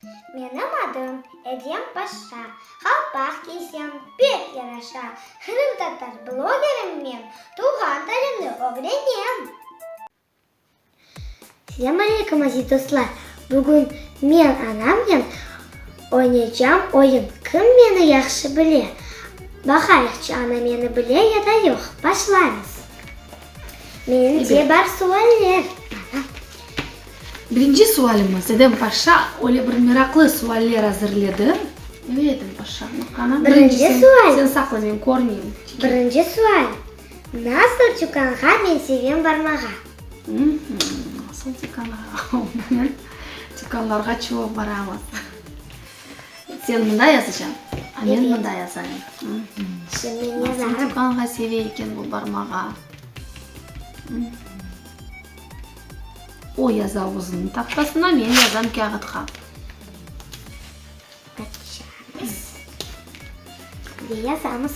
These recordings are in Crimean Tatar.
Menim adım Edem Paşa, Qalpaq kiysem pek yaraşa, Qırımtatar blogerim men, Tuvğan tilimni ögrenem. Selâm aleykum, aziz dostlar! Bugün men anamnen oynaycam oyun Kim meni yahşı bile? Baqayıqçı, ana meni bile ya da yoq. Başlaymız. Mende bar sualler, ana. Birinci sualimiz, Edem Paşa öyle bir meraqlı sualler azırledi. Evet, Edem Paşa, qana, Birinci sual. Sen saqla, men körmeyim. Birinci sual, Nasıl tükânğa men sevem barmağa? Nasıl tükânğa? Men tükânlarğa çoq baramız. Sen mında yazacañ, a men mında yazayım. Şimdi men yazarım. Nasıl tükânğa seve eken bu barmağa? O yaza özüniñ tahtasına, men yazam kâğıtqa. Açamız ve yazamız.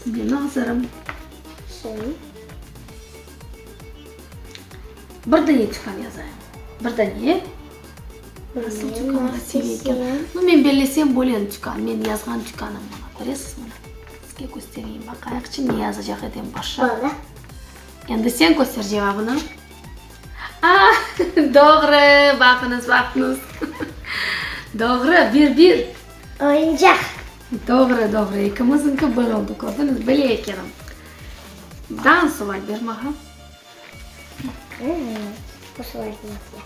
Men azırım. Şimdi. Bir dane tükân yazayım. Bir dane. Nasıl tükân eken? Nu, men bellesem böyle tükân. Men yazğan tükânım mına. Köresiz mına. Sizge köstereyim. Baqayıqçı ne yazacaq Edem Paşa. Böyle. Endi sen köster cevabını. A, doğru! Baqıñız, baqıñız. Doğru, bir, bir. Oyuncaq. Doğru, doğru. Ekimiziñki bir oldı, kördiñiz, bile ekenim. Daa sual ber maña. Bu sualni yaptıq.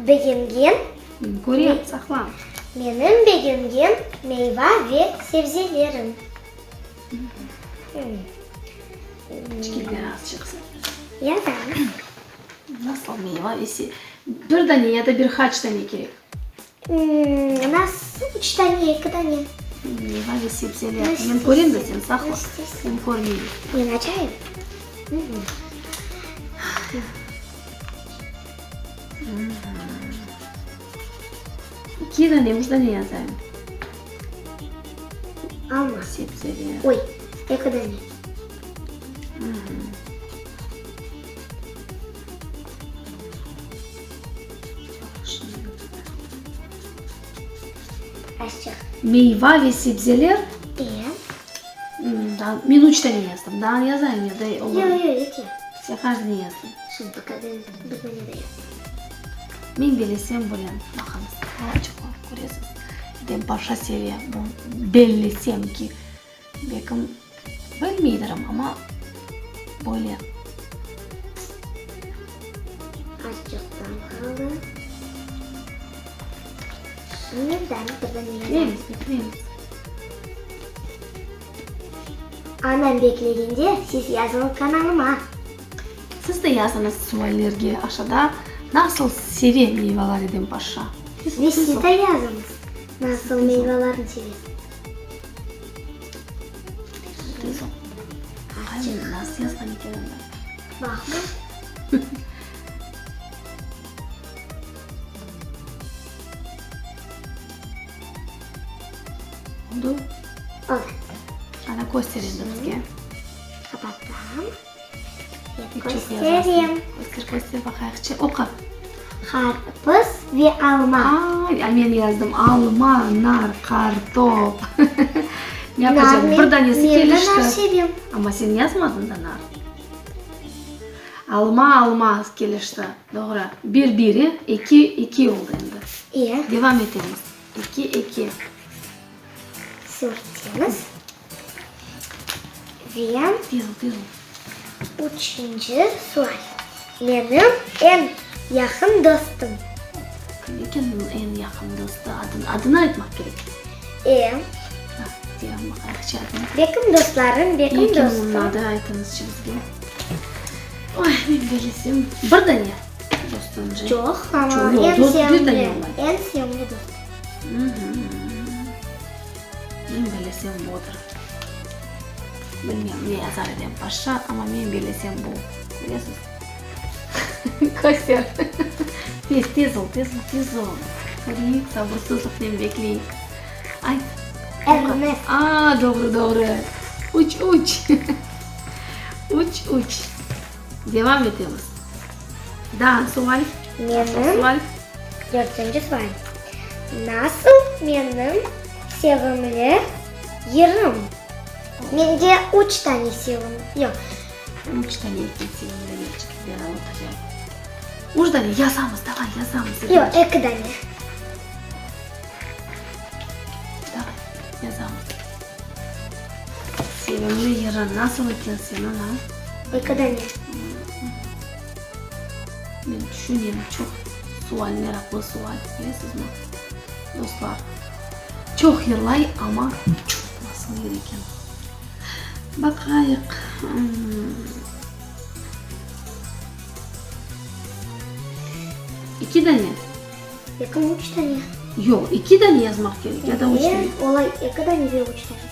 Begengen. Men körem, saqla. Menim begengen meyva ve sebzelerim. Çekil azıcıq sen. Yazamız. Nasıl meyva ve se. Bir dane ya da bir qaç dane kerek? Nasıl üç dane, eki dane. Meyva ve sebzeler. Men körem de, sen saqla. Men körmeyim. Men açayım. İki dane, üç dane yazayım. Alma. Sebzeler. Oy, eki dane. Azçıq. Meyva ve sebzeler. E. Men üç dane yazdım. Daa yazayım ya da olur? Yoq, yoq, yeter. Sen qaç dane yazdın? Şimdi bir bir dane de yazdım. Men belesem bilem. Baqıñız, balaçıqlar, köresiz. Edem Paşa seve bu bellesem ki, belkim bilmeydirim, amma böyle. Azıcıqtan qaldı. Şimdi ben bir dane yazayım. Bekleymiz, bekleymiz. Anam beklegende siz yazıñız kanalıma. Siz de yazıñız suallerge aşağıda nasıl seve meyvalar Edem Paşa? Ve siz de yazıñız nasıl meyvalarnı sevesiñiz. Nasıl yazğan eken anda? Baqma. Oldu? Oldu. Ana köster endi bizge. Qapatam. Pek çoq Kösterem. yazasıñ. Köster, köster baqayıqçı. Oqu. Qarpız ve alma. Ay, a men yazdım alma, nar, qartop. Ne yapacağım? Nar Bir danesi men de nar kelişti. sevem. Amma sen yazmadın da nar. Alma, alma kelişti. Doğru. Bir, bir, e? Eki, eki oldı endi. E. Devam etemiz. Eki, eki. Sürtemiz. Ve Tez ol, tez ol. üçünci sual. Menim eñ yaqın dostum. Kim eken eñ yaqın dostu? Adını, adını aytmaq kerek. E. Ha, deyim baqayıqçı adını. Bekim dostlarım, bekim Kim eken dostum. onıñ adı, aytıñızçı bizge. Oy, men bilesem. Bir dane dostum. Çoq, amma Çoq, eñ dost bir sevimli, dane olay. eñ sevimli dostum. Men bilesem budır. Bilmem, ne yazar Edem Paşa, amma men bilesem bu. Bilesiz? Köster. Tez, tez ol, tez ol, tez ol. Köreyik, sabırsızlıqnen bekleyik. Ayt. Ernest. A, doğru, doğru. Üç, üç. Üç, üç. Devam etemiz. Daa sual. Menim Sual. dörtünci sual. Nasıl menim sevimli yırım? Mende üç tane sevim, yoq. Üç tane eken sevimli yırçık. Üç tane yazamız, davay, yazamız. Yoq, eki dane. Davay, yazamız. Sevimli yırı nasıl eken seniñ, a? Eki dane. Men tüşünem, çoq sual, meraqlı sual, bilesizmi, dostlar? Çoq yırlay, amma nasıl yır eken? Baqayıq. Eki dane? Eki mi, üç dane? Yoq, eki dane yazmaq kerek, ya da üç dane? Olay, eki dane ve üç dane.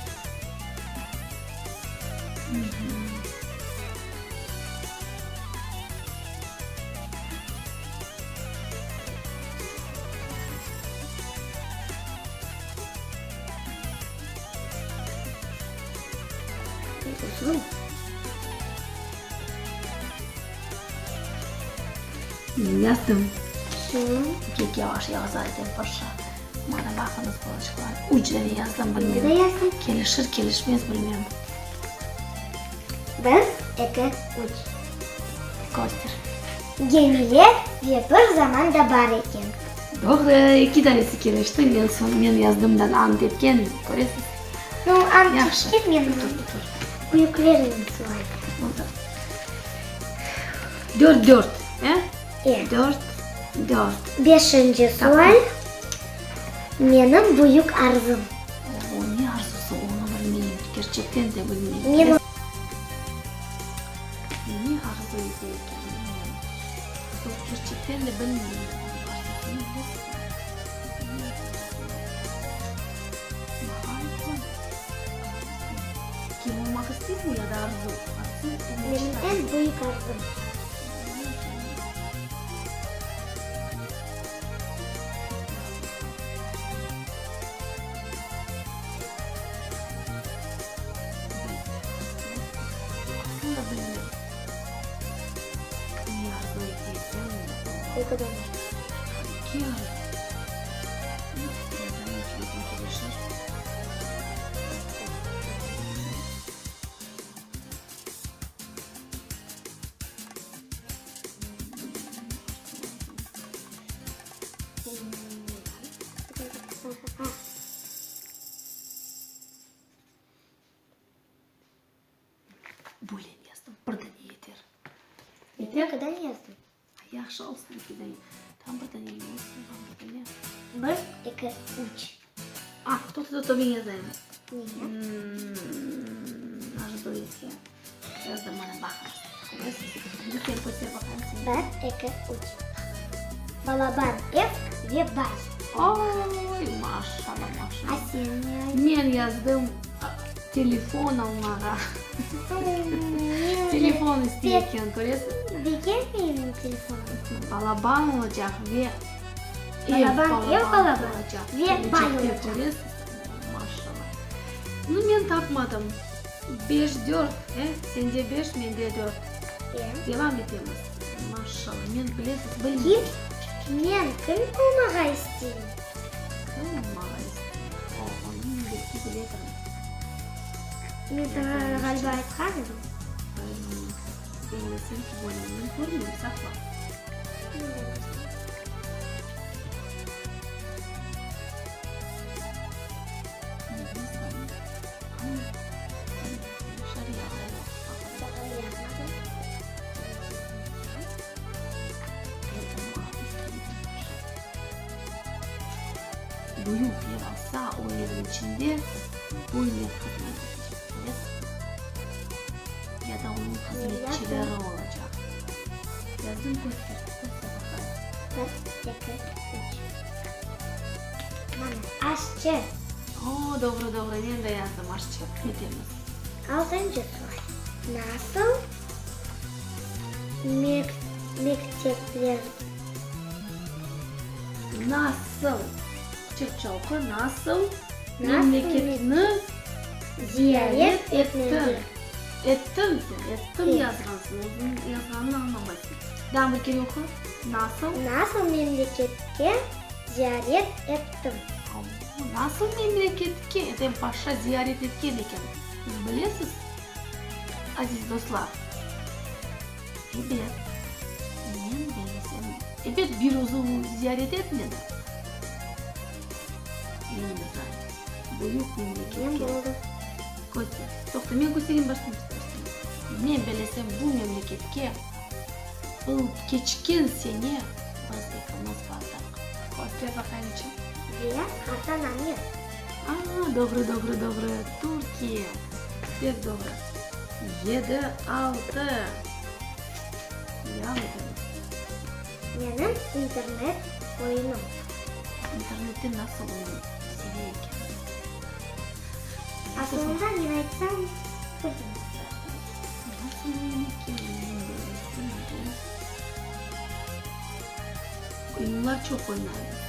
Men yazdım. Kim? Pek yavaş yaza eken Paşa. Mana baqıñız, balaçıqlar. Üç dane yazdım, bilmem. Ne yazdın? Kelişir, kelişmez, bilmem. Bir, eki, üç. Köster. Gemiler ve bir zaman da bar eken. Doğru, eki danesi kelişti. Men soñ, men yazdımdan ant etken, köresiz. Nu, ant Yahşı. etken men Otur, otur. büyüklernen sual. Otur. Dört, dört, e? E. Dört, dört. Beşinci sual. Menim büyük arzum. O, ne arzusı, onı bilmeyim. Kerçekten de bilmeyim. Men Ne arzu ete eken, bilmeyim. Yoq, kerçekten de bilmeyim onıñ arzusını, bilesizmi? Ne arzusı? Maña aytma. Kim olmaq isteysiñ ya da arzu? Arzu, Menim eñ büyük arzum. Böyle yazdım, bir dane yeter. Yeter? Ne kadar yazdın? Yahşı olsun eki dane. Tam bir dane olsun, tam bir dane. Bir, eki, üç. Ah, toqta, toqta, men yazayım. Ne? Arzu ise. Yazdım, mana baqıñız. Köresiz? Lütfen köster baqayım sen. Bir, eki, üç. Balaban ev ve bay. Oy, maşallah, maşallah. A sen ne? Men yazdım telefon almağa. Telefon istey eken, köresiñmi? Begenmeyim telefonı. Balaban olacaq ve ev Balaban, ev balaban olacaq. ve bay Kelecekte, olacaq. köresiz? Maşallah. Nu, men tapmadım. Beş, dört, e? Sende beş, mende dört. E. Devam etemiz. Maşallah, men bilesiz, bilmeyim. Kim? Men kim olmağa isteyim? Kim olmağa isteyim? O, onı men belki biledirim. Men saña ğaliba aytqan edim. Bilmeyim. Bellesem ki, böyle men körmeyim, saqla. Büyük ev alsa, o evniñ içinde böyle hızmet etecek, bilesiñmi? Ya da onıñ hızmetçileri olacaq. Yazdım, köster, köster baqayım. Bir, eki, üç. Mana, aşçı. O, doğru, doğru, men de yazdım, aşçı. Ketemiz. Altıncı sual. Nasıl mektepler. Nasıl? Türkçe oqu, nasıl? Memleketni ziyaret ettim. Ettim sen, ettim yazğansıñ, özüñ yazğanıñnı añlamaysıñ. Daa bir kere oqu. Nasıl? Nasıl memleketke ziyaret ettim? Nasıl memleketke Edem Paşa ziyaret etken eken, siz bilesiz, aziz dostlar? Ebet, men bellesem, ebet, bir özü ziyaret etmedi. Men yazayım. Büyük memleketke. Köster. Toqta, men köstereyim baştan köstersin. Men bellesem, bu memleketke bu keçken sene biz ekimiz bardıq. Köster baqayımçı. Ve qartanamnen. A, doğru, doğru, doğru, Türkiye. Pek doğru. Yedi, altı. Devam etemiz. Menim internet oyunım. İnternette nasıl oyun seve eken? Asılında men aytsam, bilmeyim. Nasıl oyun eken, men bilmesem bu. Oyunlar çoq oynaymız.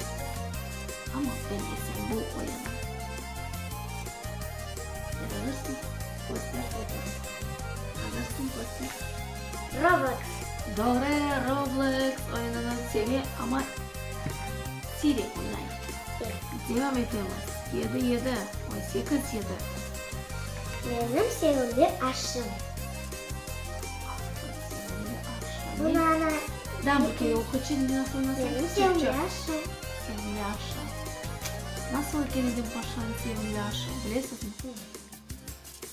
Amma bellesem bu oyun. Azırsıñ? Köster. Azırsıñ, köster. Roblox. Doğru, Roblox oyunını seve, amma siyrek oynay. Devam etemiz. Yedi, yedi, oy, sekiz, yedi. Menim sevimli aşım. Sevimli aşım. Bunı ana. Daa bir kere oquçı, nasıl, nasıl? Menim sevimli aşım. Sevimli aşı. Nasıl eken Edem Paşanıñ sevimli aşı, bilesizmi?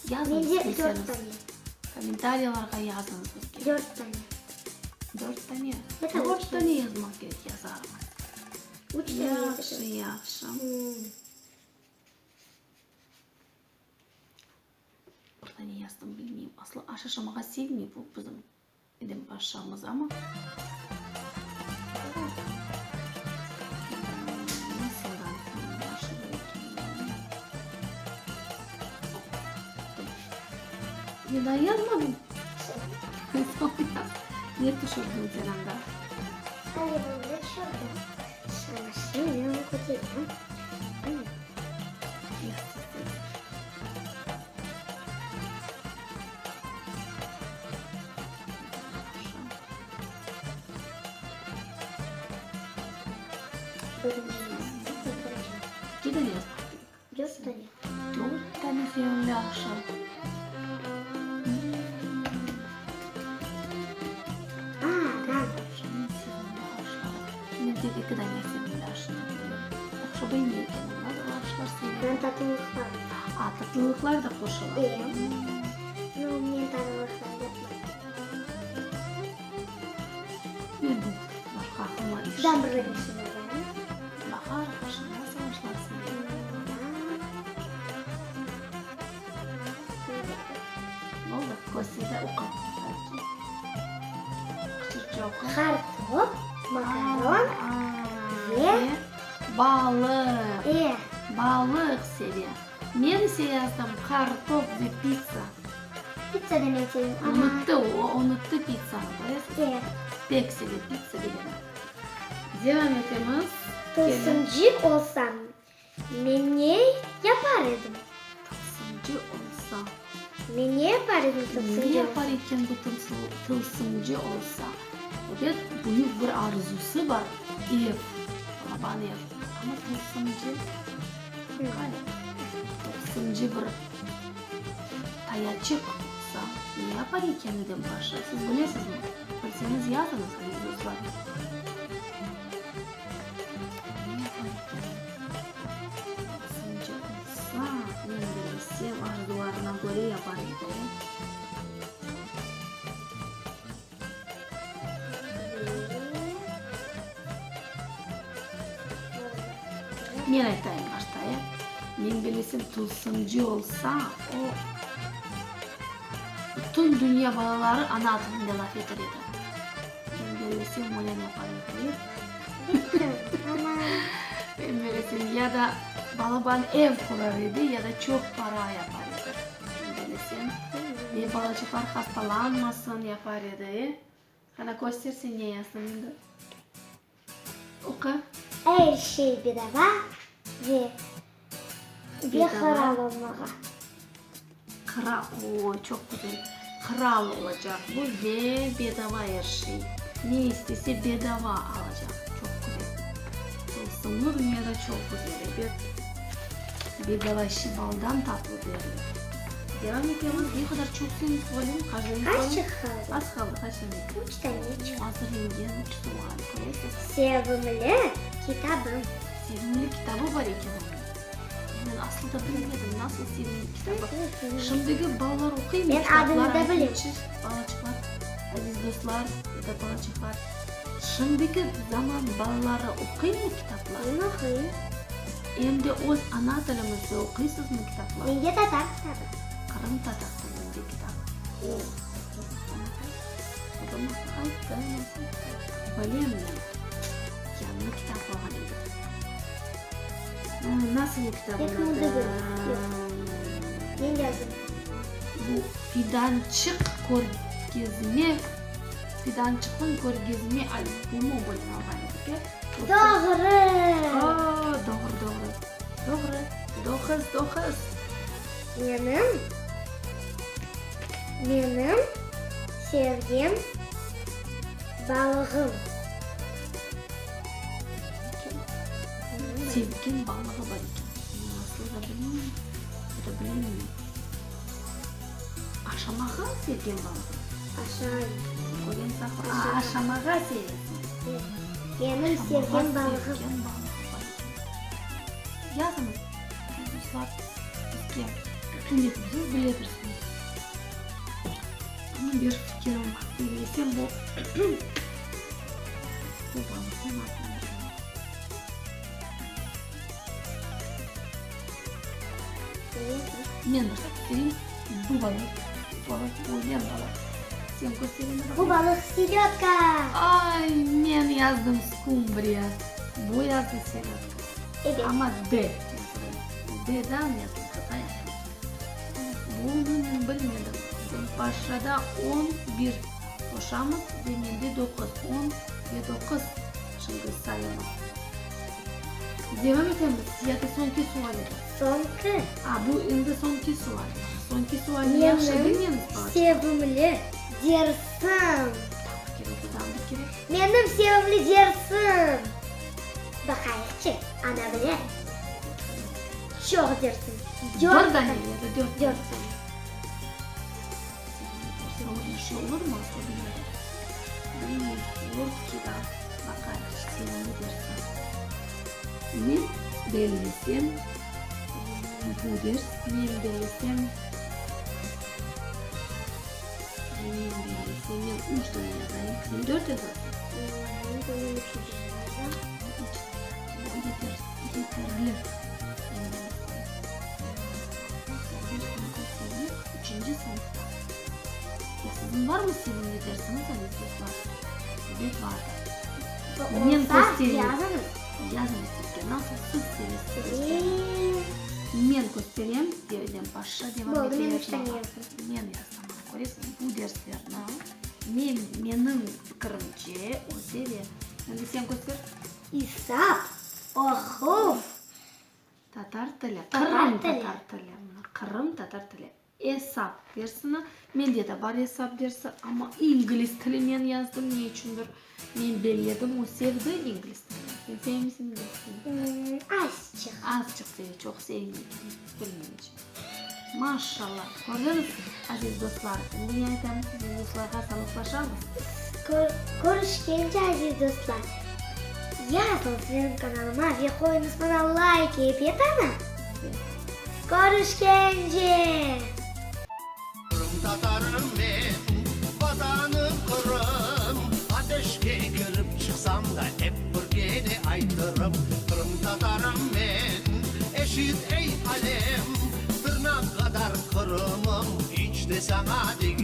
Yazıñız, Mende dört bilseñiz. tane. Kommentariyalarğa yazıñız bizge. Dört tane. Dört tane? Это Dört tane yazmaq kerek, yazarmız. Üç tane Yahşı, yazacağım. yahşı. Bir tane yazdım, bilmeyim. Aslı aş aşamağa sevmey bu bizim Edem paşamız, amma. Nasıldan aşı bar eken? Men daa yazmadım. Ne tüşürdiñ sen anda? Qalemimni tüşürdim. Şimdi men onı köterem. Ne tane yazmaq kerek? Dört tane. Dört tane sevimli aşı. Men tek eki dane sevimli aşını bilem. Yahşı bilmey ekenim. Nasıl aşlar sevem? Men tatlılıqlar. A, tatlılıqlar da qoşula. E. No, men tatlılıqlar yapmam. Men bu başqa aqlıma iş. Daa bir şey yazayım. Bahar aşı, nasıl aşlar sevem? Oldı, köster de oqu. Qıçırtça oqu. Qartop, makaron ve Balıq. E. Balıq seve. Men ise yazdım qartop ve pitsa. Pitsa da men sevem, amma. Unuttı, o unuttı pitsanı, köresiz? E. Pek seve pitsa degeni. Devam etemiz. Tılsımcı olsam, Men ne yapar edim? Tılsımcı olsa. Men ne yapar edim tılsımcı Ne olsa? yapar eken bu tılsımcı olsa? Ebet, büyük bir arzusı bar, ev, balaban ev. Amma tılsımcı, qani, tılsımcı bir tayaçıq olsa, ne yapar eken Edem Paşa? Siz bilesizmi? Bilseñiz yazıñız, aziz dostlar. Ne yapar eken? Tılsımcı olsa, men bilsem, arzularına köre yapar edi. Men aytayım başta, e? Men bilesem, tılsımcı olsa, o, bütün dünya balaları ana tilinde laf eter edi. Men bellesem, öyle yapar edi. Men bellesem, ya da balaban ev qurar edi, ya da çoq para yapar edi. Men bellesem, ve balaçıqlar hastalanmasın yapar edi, e? Qana, köster sen ne yazdıñ endi. Oqu. Er şey bedava ve. Ve qıral olmağa. Qıral, o, çoq güzel. Qıral olacaq bu ve bedava er şey. Ne istese bedava alacaq. Çoq güzel. Tılsımlı dünyada çoq güzel, ebet. Bedava işi baldan tatlı derler. Devam etemiz. Ne qadar çoq senin sualiñ, qaç dane sualiñ? Azçıq qaldı. Az qaldı, qaç dane? Üç daneçik. Azırlengen üç sual, köresiz. Sevimli kitabım. Sevimli kitabı bar eken onıñ. Men aslı da bilmedim, nasıl sevimli kitabı. Şimdiki balalar oquymı Men kitaplar? adını da bilem. Balaçıqlar, aziz dostlar ya da balaçıqlar, şimdiki zaman balaları oquymı kitaplar? Men oquyım. Em de öz ana tilimizde oquysızmı kitaplar? Mende tatar kitabı. Qırımtatar tilinde kitap. O, o zaman ayttı, nasıl kitap? Bilem men. Yañı kitap olğan edi. Nasıl bu kitabın adı? Men yazdım. Bu Fidançıq körgezme, Fidançıqnıñ körgezme albomı böyle alğan edik, e? Doğru! O, doğru, doğru. Doğru. Doquz, doquz. Menim, menim sevgen balığım. Sevgen balığı bar eken. Men aslı da bilmeyim. Ya da bilmeyim. Aşamağa sevgen balığı. Aşayım. Körgen saqlı. A, aşamağa sevesiñ. Menim sevgen balığım. Sevgen balığı bar eken. Yazıñız, dostlar, bizge. Siz biledirsiñiz. Amma bir fikirim bar. Bilmesem bu. Bu balıqnıñ adını bilmeyim. Men bir köstereyim. Bu balıq, balıq, ölen balıq. Sen köster endi Bu balıq selödka. Ay, men yazdım skumbriya. Bu yazdı selödka. Ebet. Amma D yazıldı. D'dan yazıldı, hata yaptım. Bunı men bilmedim. Paşada 11 qoşamız ve mende doquz. On ve doquz şimdi sayımız. Devam etemiz ya da soñki sual edi? Soñki. A, bu endi soñki sual. Soñki sualni yahşı Menim diñleñiz, balaçıqlar. sevimli dersim. Daa bir kere oqu, daa bir kere. Menim sevimli dersim. Baqayıqçı, ana bile. Çoq dersim. Dört Bir dane ya da dört? Dört dane. Öyle şey olurmı aslı dünyada? Bilmeyim, olur ki da, baqayıq, sevimli dersi. Men bellesem, bu ders, men bellesem, men bellesem, men üç dane yazayım, sen dört yazasıñ? Men bunı üçüncü yazam. Üç, bu yeter, yeterli, men bellesem. Üçünci sınıfta. Ya siziñ barmı sevimli dersiñiz, aziz dostlar? Ebet vardır. Men Olsa, köstereyim. yazıñız. Yazıñız bizge, nasıl siz sevesiz derslerni. Men kösterem, Edem Paşa devam Boldı, ete men üç tane yazmağa. yazdım. Men yazdım, köresiñ, bu derslerni men, menim fikirimce, o seve. Endi sen köster. İsap, oquv. Tatar tili, Tatar qırım tili. tatar tili, mına qırım tatar tili esap dersini, mende de bar esap dersi, amma ingliz tilinen yazdım, ne içündir men belledim, o sevdi ingliz tilini. Sen sevmeysiñ ingliz tilini? Azçıq. Azçıq seve, çoq sevmey eken, bilmeyim içün. Maşallah, kördiñiz, aziz dostlar, endi ne aytamız, aziz dostlarğa sağlıqlaşamız. Körüşkence, aziz dostlar, yazıñız menim kanalıma ve qoyuñız maña layk, ebet, ana? Ebet. Körüşkence! Qırımtatarım men, Vatanım Qırım, Ateşke kirip çıqsam da, ep bir kene aytırım. Qırımtatarım men, eşit, ey alem, Tırnaq qadar Qırımım, iç de saña degil.